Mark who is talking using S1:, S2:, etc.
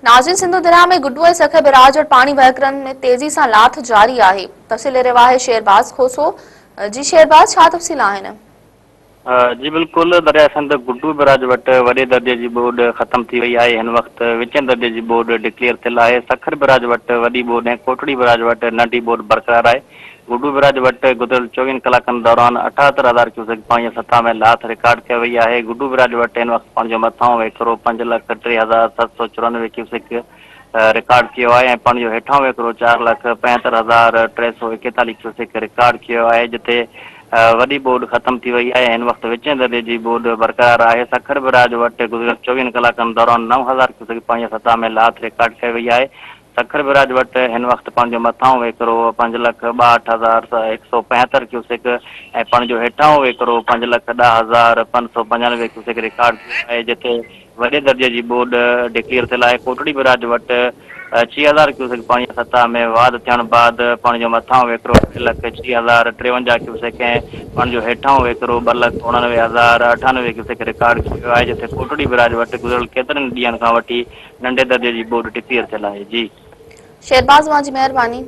S1: ناظرين سنڌو درياهه ۾ گڊو ۽ سکر بئراج وٽ پاڻي وهڪرن ۾ تيزي سان لاٿ جاري آهي تفصيل رواهي شيرباز کوسو جي شيرباز ڇا تفصيل آهن؟
S2: جي بلڪل درياء سنڌ گڊو بئراج وٽ وڏي درجي جي ٻوڏ ختم ٿي وئي آهي هن وقت وچين درجي جي ٻوڏ ڊڪليئر ٿيل آهي سکر بئراج وٽ وڏي ٻوڏ ۽ ڪوٽڙي بئراج وٽ ننڍي ٻوڏ برقرار آهي گڊو بئراج وٽ گذريل چوويهن ڪلاڪن دوران 78 هزار ڪيوسڪ پاڻي جي سطح ۾ لاٿ رڪارڊ ڪئي وئي آهي. گڊو بئراج وٽ هن وقت پاڻي جو مٿانهون وهڪرو 5,03,794 ڪيوسڪ رڪارڊ ٿيو آهي ۽ پاڻي جو هيٺانهون وهڪرو 4,75,341 ڪيوسڪ رڪارڊ ٿيو آهي جتي وڏي ٻوڏ ختم ٿي وئي آهي ۽ هن وقت وچين درجي جي ٻوڏ برقرار آهي. سکر بئراج وٽ گذريل چوويهن ڪلاڪن دوران 9000 ڪيوسڪ پاڻي جي سطح ۾ لاٿ رڪارڊ ڪئي وئي آهي. سکر بئراج وٽ هن وقت پاڻي جو مٿانهون وهڪرو 5,62,175 ڪيوسڪ ۽ پاڻي جو هيٺانهون وهڪرو 5,10,595 ڪيوسڪ رڪارڊ ٿيو آهي جتي وڏي درجي جي ٻوڏ ڊڪليئر ٿيل آهي. ڪوٽڙي بئراج وٽ 6000 ڪيوسڪ پاڻي جي سطح ۾ واڌ ٿيڻ بعد پاڻي جو مٿانهون وهڪرو 8,06,053 ڪيوسڪ ۽ پاڻي جو هيٺانهون وهڪرو 2,89,098 ڪيوسڪ رڪارڊ ٿيو آهي جتي ڪوٽڙي بئراج وٽ گذريل ڪيترن ڏينهن کان وٺي ننڍي درجي جي ٻوڏ ڊڪليئر ٿيل آهي. جي.
S1: شهرباز اوهان جي مهرباني.